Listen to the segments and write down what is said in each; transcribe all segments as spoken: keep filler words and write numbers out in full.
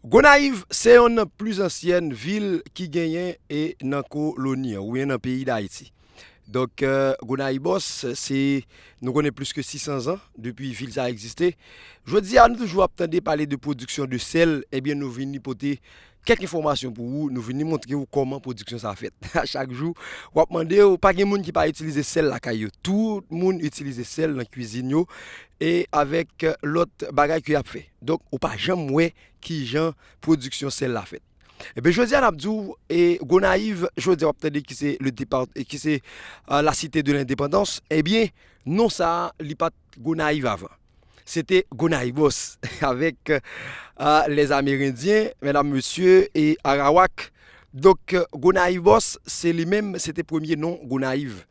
Gonayiv se yonn nan pli ansyèn vil ki genyen e nan koloni an, oubyen nan peyi Dayiti. Donk, Gonayibòs, se, nou konnen plis ke sis san zan depi vil sa a egziste. Jodi a, nou toujou ap tande pale de pwodiksyon de sèl, ebyen, nou vini pote kèk enfòmasyon pou ou, nou vini montre w kòman pwodiksyon sa a fèt. A chak jou, w ap mande w, pa gen moun ki pa itilize sèl lakay yo. Tout moun itilize sèl nan kwizin yo e avèk lòt bagay ke y ap fè. Donk, ou pa janm wè kijan pwodiksyon sèl la fèt. Ebyen, jodi a, n ap di w, e, Gonayiv, jodi a, w ap tande ki se le depart, e, ki se, euh, la cité de l'indépendance, ebyen, non sa a, li pa t Gonayiv avan. Se te Gonayibòs, avèk, euh, les Amérindiens, medam, mesye, e Arawak. Donk, euh, Gonayibòs, se li menm, se te premye non Gonayiv.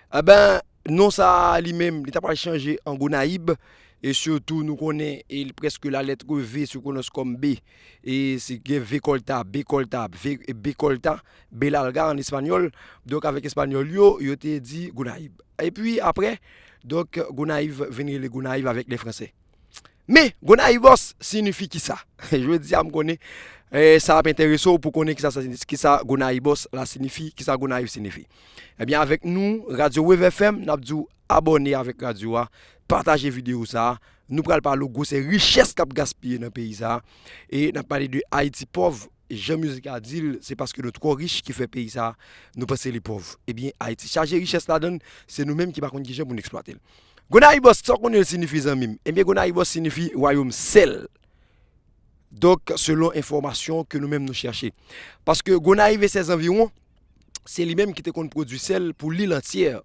Eben, non sa a li menm, li ta pral chanje an Gonayib, e sitou nou konnen, e li prèske la lettre V se prononce comme B, e se gen V kòlta, B kòlta, V, B kòlta, B larga an espanyòl. Donk, avèk espanyòl yo, yo te di Gonayib. Epi apre, donk, Gonayv vin rele Gonayv avèk lè fransè. Men, Gonayibòs sinifi kisa? Jodi a, m konnen, eh, sa ap enterese w pou konnen kisa, sa, kisa Gonayibòs la sinifi, kisa Gonayiv sinifi. Ebyen, avèk nou, Radyo Wave F M, n ap di w abòne avèk radyo a, pataje videyo sa a. Nou pral pale w gwosè richès k ap gaspiye nan peyi sa a. E n ap pale de Ayiti pòv, jan mizik la di l, se paske nou twò rich ki fè peyi sa a, nou panse li pòv. Ebyen, Ayiti chaje richès ladan l, se nou menm ki pa konn kijan pou n eksplwate l. Gonayibòs, sa w konnen l sinifi, zanmi m? Ebyen, Gonayibòs sinifi wayòm sèl. Donk, selon enfòmasyon ke nou menm nou chèche. Paske Gonayiv e sèz anviwon, se li menm ki te konn pwodui sèl pou lil antyè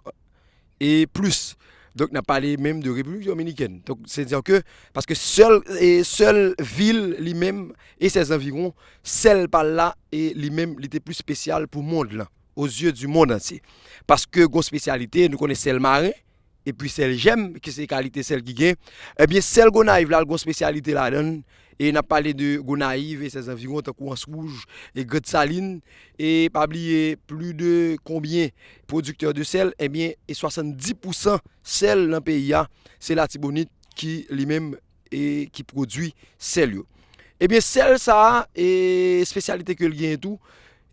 e plis. Donk, n ap pale menm de Repiblik Dominikèn. Donk, se di ke, paske sèl, e sèl vil li menm e sèz anviwon, sèl pa l la, e li menm, li te plis espesyal pou mond lan, aux yeux du monde entier. Paske gon espesyalite, nou konnen sèl maren, epi sèl jèm, ki se kalite sèl ki gen. Ebyen, sèl Gonayiv la, l gon espesyalite ladan l. E n ap pale de Gonayiv e sèz anviwon, tankou Anse Rouge e Grande Saline. E pa bliye, plis de konbyen pwodiktè de sèl? Ebyen, e swasanndis pousan sèl nan peyi a, se Latibonit ki li menm e ki pwodui sèl yo. Ebyen, sèl sa a, e espesyalite ke l genyen tou,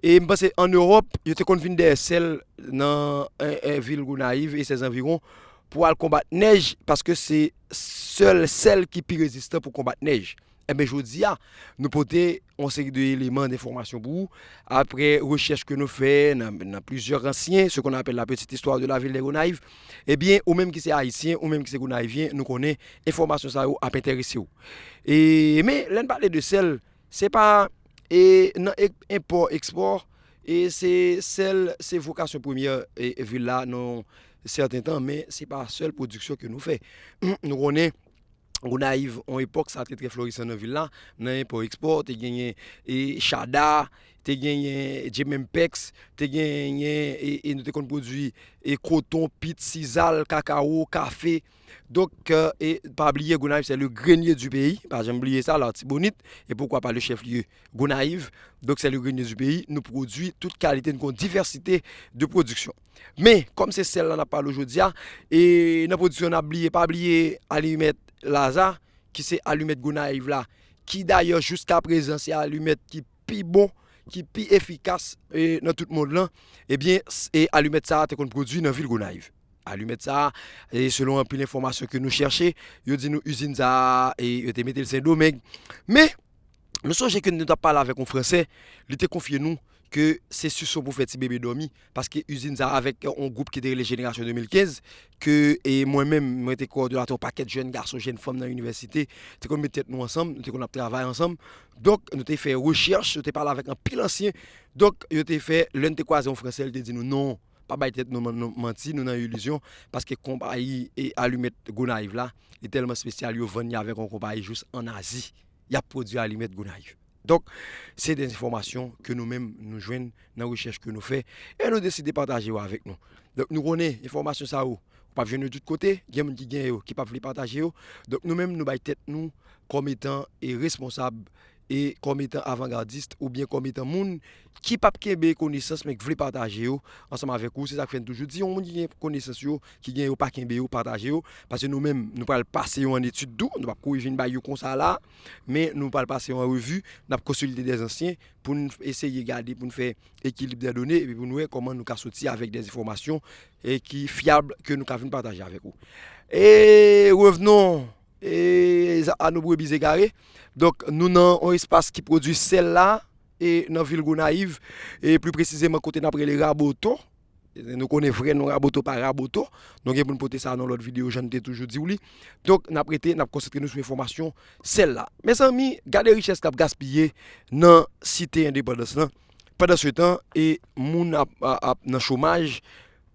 e m panse ann Ewòp, yo te konn vin dèyè sèl nan, e, e, vil Gonayiv e sèz anviwon pou al konbat nèj, paske se sèl sèl ki pi rezistan pou konbat nèj. Ebyen, jodi a, nou pote yon seri de eleman, de enfòmasyon pou ou. Apre rechèch ke nou fè nan, nan plizyè ransyen, ce qu'on appelle la petite histoire de la ville de Gonayiv, ebyen, ou menm ki se Ayisyen, ou menm ki se Gonayivyen, nou konnen enfòmasyon sa yo ap enterese w. E, men, lè n pale de sèl, se pa, e, nan e, enpò, ekspò, e se sèl, se vokasyon premyè, e, vil la, nan sèten tan, men se pa sèl pwodiksyon ke nou fè. Nou konnen, Gonayiv, yon epòk, sa te trè florisan nan vil la, nan enpò ekspò, te genyen, e, Chada, te genyen Jemempex, te genyen, e, e nou te konn pwodui, e, koton, pit, sizal, kakawo, kafe. Donk, e, pa bliye, Gonayiv, c'est le grenier du pays, pa janm bliye sa, Latibonit, et pourquoi pas le chef-lieu, Gonayiv. Donk, c'est le grenier du pays, nou pwodui tout kalite, nou gon divèsite de pwodiksyon. Men, kòm se sèl la n ap pale w jodi a, e nan pwodiksyon n ap bliye, pa bliye alimèt Laza, ki se alimèt Gonayiv la, ki dayè jiska prezan se alimèt ki pi bon, ki pi efikas, e, nan tout mond lan, ebyen, s-, e alimèt sa a te konn pwodui nan vil Gonayiv. Alimèt sa a, e selon anpil enfòmasyon ke nou chèche, yo di nou izin sa a, e yo te mete l Sendomeng. Men, nou sonje ke nou t ap pale avèk yon Fransè, li te konfye nou ke se sison pou fè ti bebe dòmi, paske izin sa a avèk yon gwoup ki te rele Génération deux mille quinze, ke, e mwen menm, mwen te kowòdonatè yon pakèt jèn gason, jèn fanm nan inivèsite, te konn met tèt nou ansanm, nou te konn ap travay ansanm. Donk, nou te fè rechèch, nou te pale avèk anpil ansyen. Donk, yo te fè, lè n te kwaze yon Fransè, li te di nou, non, pa bay tèt nou man-, nou manti, nou nan ilizyon, paske konpayi e alimèt Gonayiv la, li tèlman espesyal, yo vann li avèk yon konpayi jis ann Azi. Y ap pwodui alimèt Gonayiv. Donk, se de enfòmasyon ke nou menm nou jwenn nan rechèch ke nou fè e nou deside pataje yo avèk nou. Donk, nou konnen enfòmasyon sa yo, ou p ap jwenn yo tout kote, gen moun ki gen yo, ki p ap vle pataje yo. Donk, nou menm, nou bay tèt nou kòm etan e responsab e kòm etan avangadis oubyen kòm etan moun ki p ap kenbe konesans men k vle pataje yo ansanm avèk ou. Se sa k fè n toujou di yon moun ki gen konesans yo, ki gen yo, pa kenbe yo, pataje yo. Paske nou menm, nou pral pase yo an etid tou. Nou p ap kouri vin bay yo konsa la, men nou pral pase yo an revi. N ap konsilte dèzansyen pou n eseye gade, pou n fè ekilib dè done, epi pou n wè kòman nou ka soti avèk dèzenfòmasyon e ki fyab ke nou ka vin pataje avèk ou. E revenons e, a nos brebis égarées. Donk, nou nan yon espas ki pwodui sèl la, e nan vil Gonayiv, e pli presizeman kote n ap rele Raboto. Nou konnen vrè non Raboto pa Raboto. Nou gen pou n pote sa nan lòt videyo, jan n te toujou di w li. Donk, n ap rete, n ap konsantre nou sou enfòmasyon sèl la. Mezanmi, gade richès k ap gaspiye nan Site Endepandans lan. Pandansetan, e moun ap, ap, ap nan chomaj,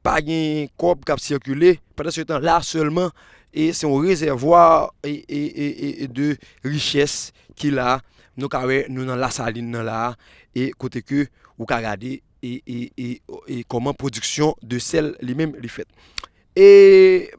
pa gen kòb k ap sikile. Pandansetan, la sèlman, e se yon rezèvwa e, e, e, e, e de richès ki la. Nou ka wè nou nan Lasalin nan la, e kote ke ou ka gade e, e, e, e kòman pwodiksyon de sèl li menm li fèt. E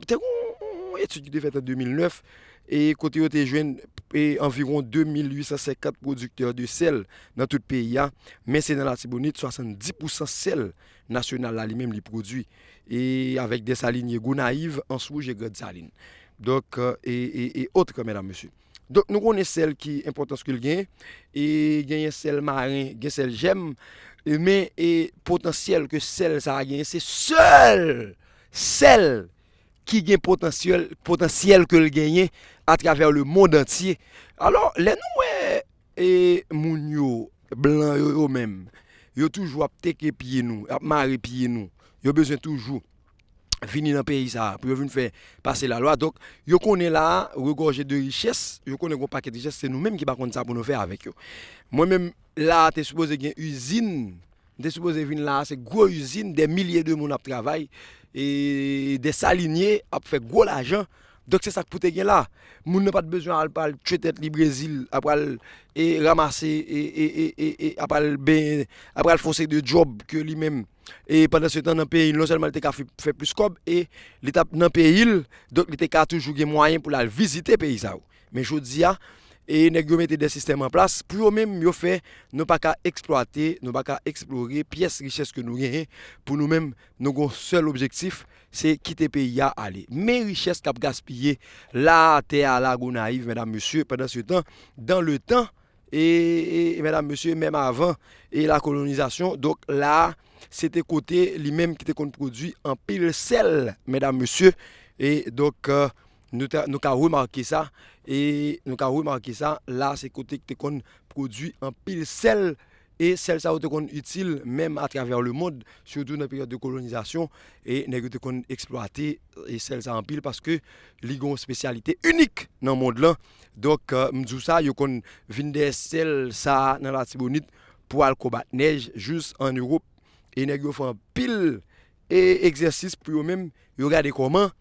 te gen yon etid ki te fèt an de mil nèf, e kote yo te jwenn e anviwon de mil uit san senkant pwodiktè de sèl nan tout peyi a, men se nan Latibonit, swasanndis pousan sèl nasyonal la li menm li pwodui, e avèk Dèsalinye, Gonayiv, Answouj e Grandsalin. Donk, e, e, e ot, medam, mesye. Donk, nou konnen sèl ki enpòtans ke l genyen, e genyen sèl maren, gen sèl jèm, e men e potansyèl ke sèl sa a genyen, se sèl, sèl ki gen potansyèl, potansyèl ke l genyen atravè le mond antye. Alò, lè nou wè e moun yo, blan yo, yo menm, yo toujou ap teke pye nou, ap mare pye nou. Yo bezwen toujou vini nan peyi sa a pou yo vin fè pase lalwa. Donk, yo konnen la a, regòje de richès, yo konnen gon pakèt richès, se nou menm ki pa konn sa pou nou fè avèk yo. Mwen menm, la a, te sipoze gen izin, m te sipoze vin la a, se gwo izin, dè milye de moun ap travay, e Dèsalinye ap fè gwo lajan. Donk, se sa k pou te gen la. Moun nan pa t bezwen al, al tchwe tèt li Brezil, ap al e ranmase, e, e, e, e, e ap al benyen, ap al fè yon seri de djòb ke li menm, e pandansetan nan peyi l, non sèlman li te ka fè, fè plis kòb, e li t ap nan peyi l, donk li te ka toujou gen mwayen pou l al vizite peyi sa yo. Men jodi a, e nèg yo mete de sistèm an plas, pou yo menm, yo fè, nou pa ka eksplwate, nou pa ka eksplore pyès richès ke nou genyen, pou nou menm, nou gon sèl objektif, se kite peyi a ale. Men richès k ap gaspiye la, tè a la Gonayiv, medam, mesye, pandansetan, dans le temps, e, e, e medam, mesye, menm avan, e la kolonizasyon, donk la, se te kote li menm ki te konn pwodui anpil sèl, medam, mesye, e donk, e, nou ta, nou ka remake sa, e nou ka remake sa, la, se kote ki te konn pwodui anpil sèl, e sèl sa yo te konn itil menm atravè le mond, sitou nan peryòd de kolonizasyon, e nèg yo te konn eksplwate e sèl sa anpil paske li gen yon espesyalite inik nan mond lan. Donk, e, m di w sa, yo konn vin dèyè sèl sa a nan Latibonit pou al konbat nèj jis an Ewòp. E nèg yo fè anpil e egzèsis pou yo menm, yo gade kòman,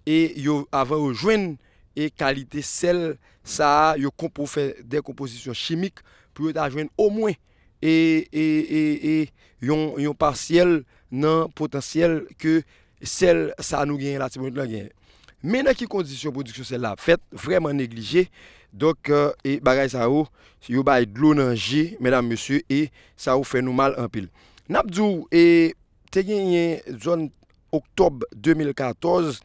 e yo, avan yo jwenn e kalite sèl sa a, yo konpo fè de konpozisyon chimik pou yo ta jwenn omwen e, e, e, e yon, yon pasyèl nan potansyèl ke sèl sa nou genyen Latibonit lan genyen. Men nan ki kondisyon pwodiksyon sèl la ap fèt, vrèman neglije. Donk, e, e bagay sa yo, yo bay dlo nan je, medam, mesye, e sa yo fè nou mal anpil. N ap di w, e, te genyen zòn oktòb de mil katòz,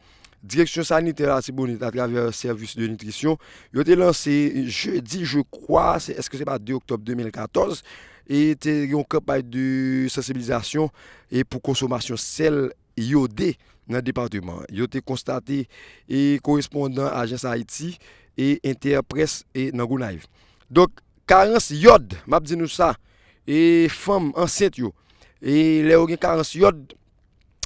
Direksyon Sanitè Latibonit, atravè sèvis de nitrisyon, yo te lanse jedi, je kwa, se, èske se pa de oktòb de mil katòz, e te gen yon kanpay de sansibilizasyon e pou konsomasyon sèl yode nan depatman an. Yo te konstate e korespondan Ajans Ayiti e Entèprès e nan Gonayiv. Donk, karans yòd, m ap di nou sa, e fanm ansent yo, e lè yo gen karans yòd,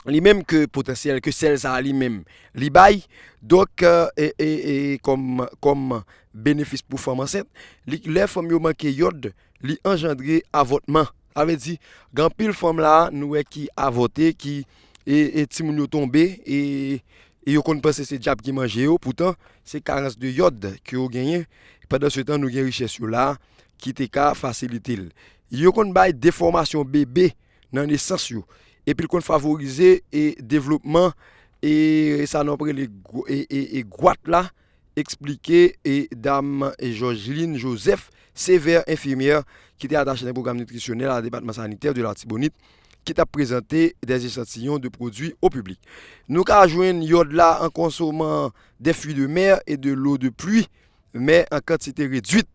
li menm ke potansyèl ke sèl sa a li menm li bay, donk, e, e, e kòm, kòm benefis pou fanm ansent, li, lè fanm yo manke yòd, li anjandre avòtman. Sa vle di, gen anpil fanm la, nou wè ki avòte, ki, e, e timoun yo tonbe, e, e yo konn panse se dyab ki manje yo, poutan, se karans de yòd ke yo genyen. Pandansetan, nou gen richès yo la, ki te ka fasilite l. Yo konn bay defòmasyon bebe nan nesans yo, epi l konn favorize e devlopman e sa nou ap rele gw-, e, e, e gwat la, eksplike e dam Georgeline Joseph Sévère, enfimyè ki te atache nan pwogram nitrisyonèl a depatman sanitè de Latibonit, ki t ap prezante des échantillons de produits au public. Nou ka jwenn yòd la an konsoman des fruits de mer et de l'eau de pluie, mais en quantité réduite,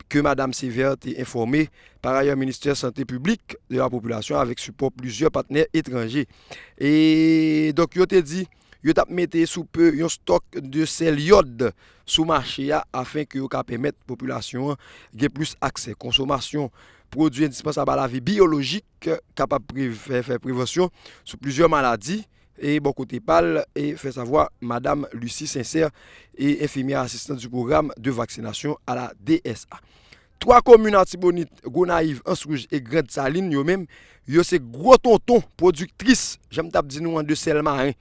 ke Madam Sévère te enfòme. Par ailleurs, ministère santé publique de la population avec support plusieurs partenaires étrangers. E donk, yo te di, yo t ap mete sou pe yon stòk de sèl yòd sou mache a, afen ke yo ka pèmèt popilasyon an gen plis aksè. Konsomasyon pwodui endispansab a lavi biyolojik kapab pre- fè, fè prevansyon sou plizyè maladi. E bò kote pa l, e fè savwa Madam Lucie Sincère, e enfimyè asistan du programme de vaccination à la D S A. Twa komin Latibonit, Gonayiv, Anse Rouge e Grand Saline, yo menm, yo se gwo tonton pwodiktris, jan m t ap di nou an, de sèl maren.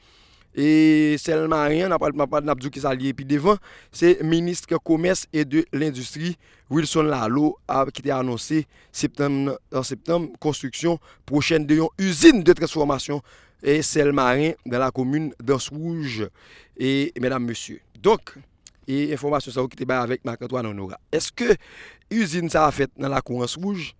E sèl maren an, n ap, n ap, n ap di w kisa li ye pi devan, se minis komès e de lendistri, Wilson Laleau, a, ki te anonse septanm, an septanm, konstriksyon pwochèn de yon izin de transfòmasyon e sèl maren dans la commune d'Anse Rouge, e medam, mesye. Donk, e enfòmasyon sa yo ki te bay avèk Marc Antoine Honorat. Èske izin sa a fèt nan lakou Anse Rouge?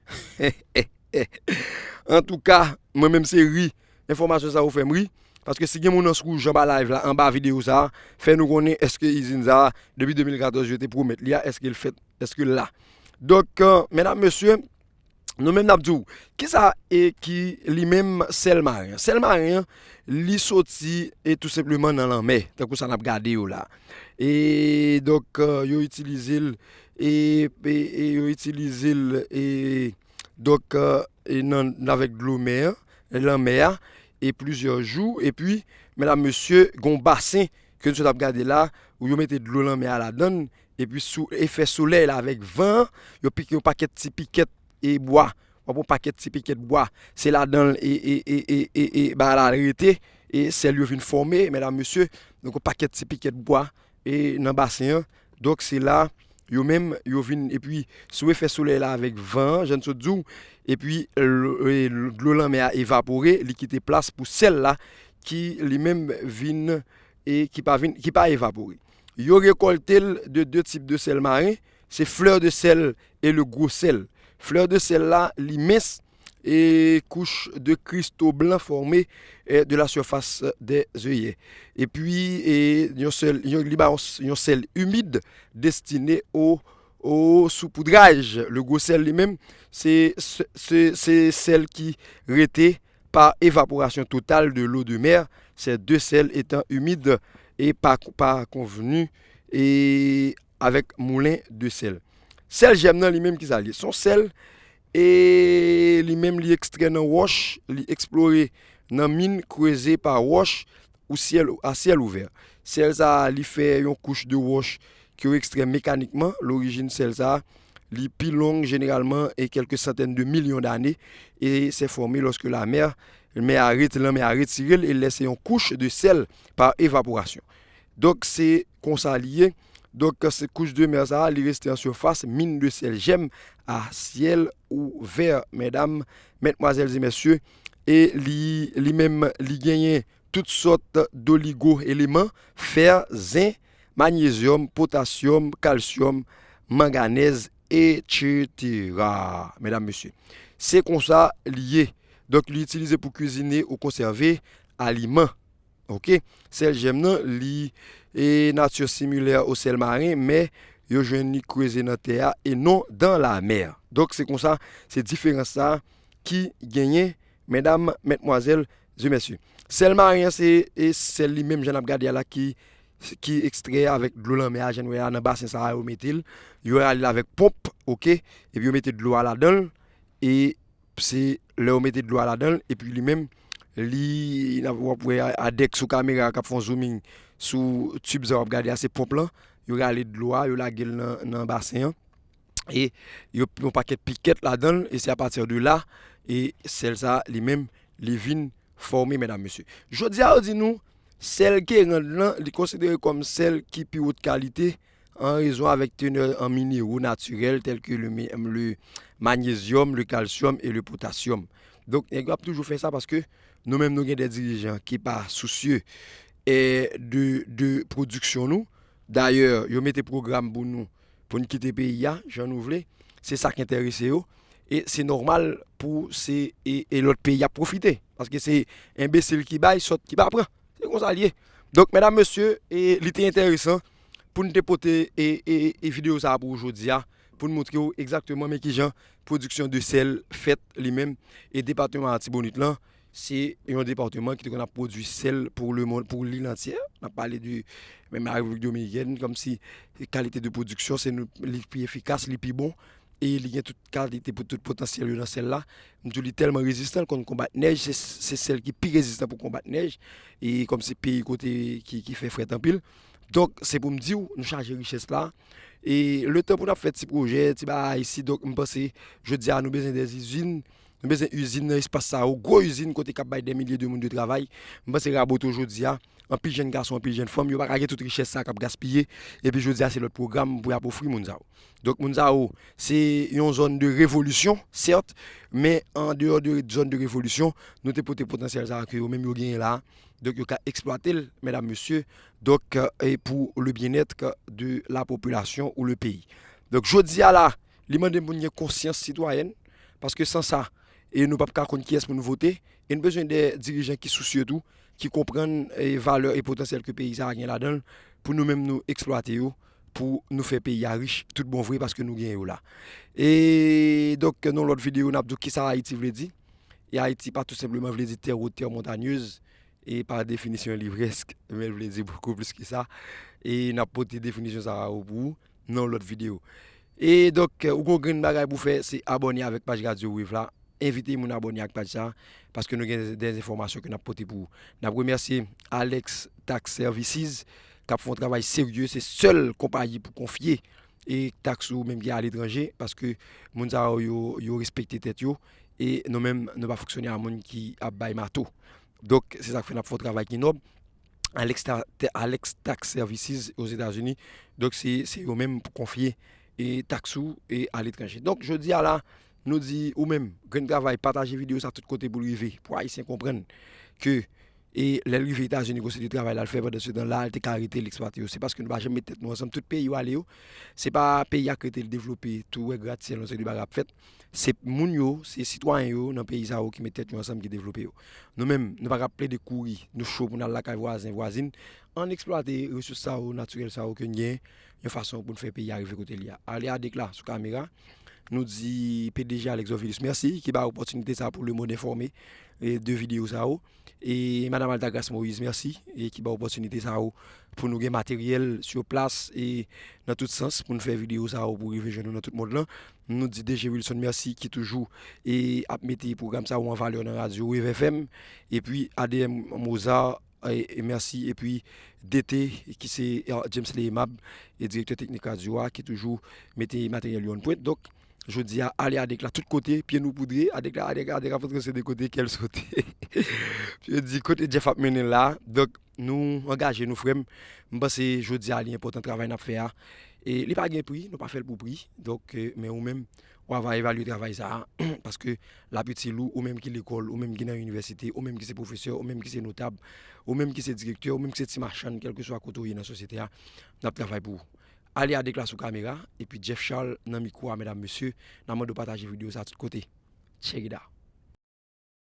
Antouka, mwen menm se ri. Enfòmasyon sa yo fè m ri. Paske si gen moun Anse Rouge anba live la, anba videyo sa a, fè nou konnen èske izin sa a, depi de mil katòz, yo te pwomèt li a, èske l fèt, èske l la. Donk, medam, mesye, nou menm n ap di w, kisa e ki li menm sèl maren an? Sèl maren an, li soti e tou senpleman nan lanmè, tankou sa n ap gade yo la. E donk, yo itilize l, e, e, e yo itilize l, e donk, e nan, avèk dlo mè an, lanmè a, e plizyè jou, epi, medam, mesye, gen yon basen ke nou sot ap gade la, ou yo mete dlo lanmè a ladan l, epi sou efè solèy la avèk van an, yo pike yon pakèt ti pikèt e bwa. W ap yon pakèt ti pikèt bwa. Se ladan l e, e, e, e, e, e bagay la rete, e sèl yo vin fòme, medam, mesye. Donk, yon pakèt ti pikèt bwa e nan basen an. Donk, se la, yo menm, yo vin, epi sou efè solèy la avèk van an, jan n sot di w, epi l-, e l-, dlo lanmè a evapore, li kite plas pou sèl la, ki li menm vin, e ki pa vin, ki pa evapore. Yo rekòlte l de de tip de sèl maren, se fleur de sel e le gros sel. Fleur de sel la, li mens, e kouch de cristaux blancs formés, e, de la surface des œillets. Epi, e, yon sèl, yon, li ba yon, yon sèl imid destiné au, au saupoudrage. Le gros sel li menm, se, se, se, se sèl ki rete par évaporation totale de l'eau de mer, ces deux sels étant humides et pas, pas convenus et avec moulin de sel. Sèl jèm nan, li menm, kisa li ye? Se yon sèl, e li menm, li ekstrè nan wòch, li eksplore nan min, kreze pa wòch ou syèl, a syèl ouvè. Sèl sa a, li fè yon kouch de wòch ke yo ekstrè mekanikman. Lorijin sèl sa a, li pi long jeneralman e kèlke santèn de milyon dane, e se fòme lòske lamè, mè a ret-, lanmè a retire l e lèse yon kouch de sèl pa evaporasyon. Donk, se konsa li ye. Donk, se kouch de mè sa a, li reste an sifas, min de sèl jèm a syèl ouvè, medam, medmwazèl e mesye. E li, li menm, li genyen tout sòt doligo eleman, fè, zen, manyezyòm, potasyòm, kalsyòm, manganèz, etsetera. Medam, mesye, se konsa li ye. Donk, li itilize pou kwizine ou konsève aliman. Oke? Sèl jèm nan, li e nati similè o sèl maren, men yo jwenn li kreze nan tè a e non dan lamè. Donk, se konsa, se diferans sa a ki genyen, medam, medmwazèl e mesye. Sèl maren an, se, e sèl li menm, jan n ap gade a la, ki, ki ekstrè avèk dlo lanmè a, jan n wè a nan basen sa a, yo mete l. Yo rale l avèk ponp, oke? Epi yo mete dlo a ladan l. E se lè yo mete dlo a ladan l, epi li menm, li, n ap, w ap wè a, a dèk sou kamera a k ap fè yon zooming sou tib sa w ap gade a, se ponp lan. Yo rale dlo a, yo lage l nan, nan basen an. E yo, yon pakèt pikèt ladan l, e se apati de la, e sèl sa a, li menm, li vin fòme, medam, mesye. Jodi a, yo di nou, sèl Guérande lan, li konsidere kòm sèl ki pi wot kalite, an rezon avèk teneur an minéraux naturels tels que le, mi- le magnésium, le calcium et le potassium. Donk, nèg yo ap toujou fè sa paske nou menm, nou gen de dirijan ki pa sousye, e, de, de pwodiksyon nou. Dayè, yo mete pwogram pou nou, pou n kite peyi a, jan nou vle. Se sa k enterese yo. E se nòmal pou se e, e lòt peyi ap pwofite. Paske se enbesil ki bay, sòt ki pa pran. Se konsa l ye. Donk, medam, mesye, e, li te enteresan pou n te pote e, e, e videyo sa a pou ou jodi a, pou n montre w egzakteman men kijan pwodiksyon de sèl fèt li menm. E depatman Latibonit lan, se yon depatman ki te konn ap pwodui sèl pou lemonn, pou lil antye. N ap pale de menm Repiblik Dominikèn, kòmsi kalite de pwodiksyon, se nou, li pi efikas, li pi bon, e li gen tout kalite pou tout potansyèl yo nan sèl la. M di w, li tèlman rezistan, l konn konbat nèj, se, se sèl ki pi rezistan pou konbat nèj, e kòmsi peyi kote ki, ki fè frèt anpil. Donk, se pou m di w, nou chaje richès la. E letan pou n ap fè ti pwojè, ti bagay isi, donk, m panse, jodi a, nou bezwen de izin, nou bezwen izin nan espas sa yo, gwo izin kote k ap bay dè milye de moun de travay. M panse Raboto jodi a, anpil jèn gason, anpil jèn fanm, yo pa ka gen tout richès sa k ap gaspiye. Epi jodi a, se lòt pwogram pou y ap ofri moun sa yo. Donk, moun sa yo, se yon zòn de revolisyon, sèt, men an deyò de zòn de revolisyon, nou te pote potansyèl sa yo ke yo menm yo genyen la. Donk, yo ka eksplwate l, medam, mesye. Donk, e pou le bien-être de la population ou le pays. Donk, jodi a la, li mande pou n gen konsyans sitwayèn, paske san sa, e nou p ap ka konn kiyès pou nou vote, e n bezwen de dirijan ki sousye tou, ki konprann, e, valè e potansyèl ke peyi sa a gen ladan l, pou nou menm nou eksplwate yo, pou nou fè peyi a rich tout bon vre, paske nou gen yo la. E donk, nan yon lòt videyo, n ap di w kisa Ayiti vle di. E Ayiti pa tou senpleman vle di terre haute, terre montagneuse, e pa definisyon li prèsk, men l vle di bokou plis ke sa. E n ap pote definisyon sa a pou ou nan yon lòt videyo. E donk, ou gon grenn bagay pou fè, se abòne avèk paj Radyo Wave la. Envite moun abòne ak paj sa, paske nou gen de enfòmasyon ke n ap pote pou ou. N ap remèsye Alex Tax Services, k ap fè yon travay serye, se sèl konpayi pou konfye e taks ou menm ki aletranje, paske moun sa yo, yo, yo respekte tèt yo, e nou menm, nou pa fonksyone a moun ki ap bay mato. Donk, se sa k fè n ap fè yon travay ki nòb. Alex Ta-, Te-, Alex Tax Services Ozetazini. Donk, se, se yo menm pou konfye e taks ou e aletranje. Donk, jodi a la, nou di ou menm, grenn travay, pataje videyo sa tout kote pou l rive, pou Ayisyen konprann ke, e lè l rive Etazini, gon seri de travay l al fè, pandan se tan la, l te ka rete, l eksplwate yo. Se paske nou pa janm met tèt nou ansanm, tout peyi yo ale yo. Se pa peyi a k rete l devlope, tou wè gratsyèl, yon seri de bagay ap fèt. Se moun yo, se sitwayen yo nan peyi sa yo ki met tèt yo ansanm, ki devlope yo. Nou menm, nou pa ka plede kouri, nou cho pou n al lakay vwazen, vwazin. Ann eksplwate resous sa yo, natirèl sa yo ke n gen, yon fason pou n fè peyi a rive kote l ye a. Ale a dekla sou kamera, nou di P D G Alex Orvilus mèsi, ki ba opòtinite sa pou le monde enfòme, e, de videyo sa yo. E Madam Altagrace Moïse, mèsi, e ki ba opòtinite sa yo pou nou gen materyèl sur place e nan tout sans pou n fè videyo sa yo pou rive jwenn nou nan tout mond lan. Nou di D J Wilson mèsi ki toujou e ap mete pwogram sa yo an valè nan radyo Wave F M. Epi A D M Mozart, e, e mèsi. Epi D T ki se, e, James Leyemab, e direktè teknik radyo a ki toujou mete materyèl yo an pwent. Donk, jodi a, ale Adek la tout kote, pye nou poudre, Adek la, Adek, Adek ap antre se de kote, kè l sote. Yo di kote Jeff ap mennen l la. Donk, nou angaje nou, frè m. M panse jodi a, li enpòtan travay n ap fè a. E li pa gen pri, nou pa fè l pou pri. Donk, e, men ou menm, ou ava evalye travay sa a, paske l ap itil ou, ou menm ki lekòl, ou menm ki nan inivèsite, ou menm ki se pwofesè, ou menm ki se notab, ou menm ki se direktè, ou menm ki se ti machann, kèlkeswa kote w ye nan sosyete a, n ap travay pou ou. Ale Adek la sou kamera, epi Jeff Charles nan mikwo a, medam, mesye, n ap mande w pataje videyo sa tout kote. Check it out.